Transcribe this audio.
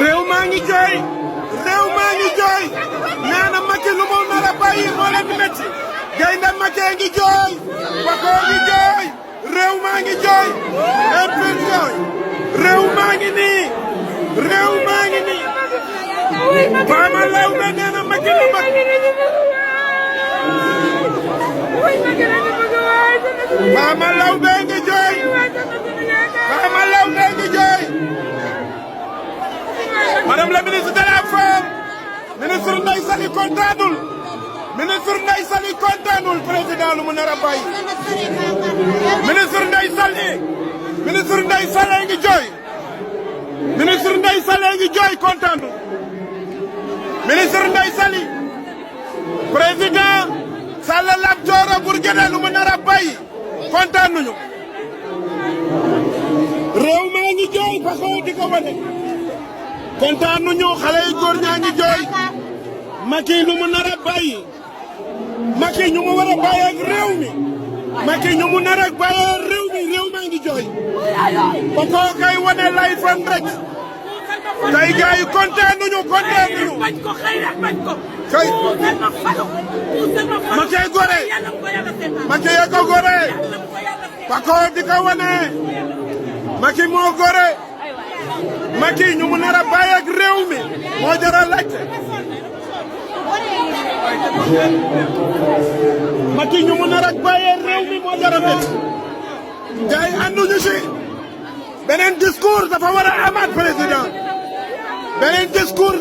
réew maa ngi jooy nee na Macky lu mu nar a bàyyi moo leen di métti gaynde Macky ngi jooy Bakoo ngi jooy réew maa ngi jooy éppil jooy réew maa ngi nii Fama Lawbe nee na Macky lu mag Fama Lawbe ngi jooy Madame la ministre de la Femme ministre Ndeye Saly kontaanul président lu mu nar a bàyyi ministre Ndeye Saly ngi jooy kontaanul ministre Ndeye Saly président Sall Lam Tooro Bourguédé lu mu nar a bàyyi kontaanuñu réew maa ngi jooy Bakoo di ko wane kontaanuñu xale yu góor ñaa ngi jooy Macky lu mu nar a bàyyi Macky ñu mu war a bàyyi ak réew mi Macky ñu mu nar a bàyyi ak réew maa ngi jooy Bakoo kay wane lay fan rek tey gars yi kontaanuñu bañ ko xëy rek bañ ko kay Macky gore Macky yee ko gore Bakoo di ko wane Macky moo gore Macky ñu mu nar a bàyyi ak réew mi moo jar a laajte Macky ñu mu nar a bàyyi ak réew mi moo jar a métti gars yi ànduñu si beneen discours dafa war a amaat président beneen discours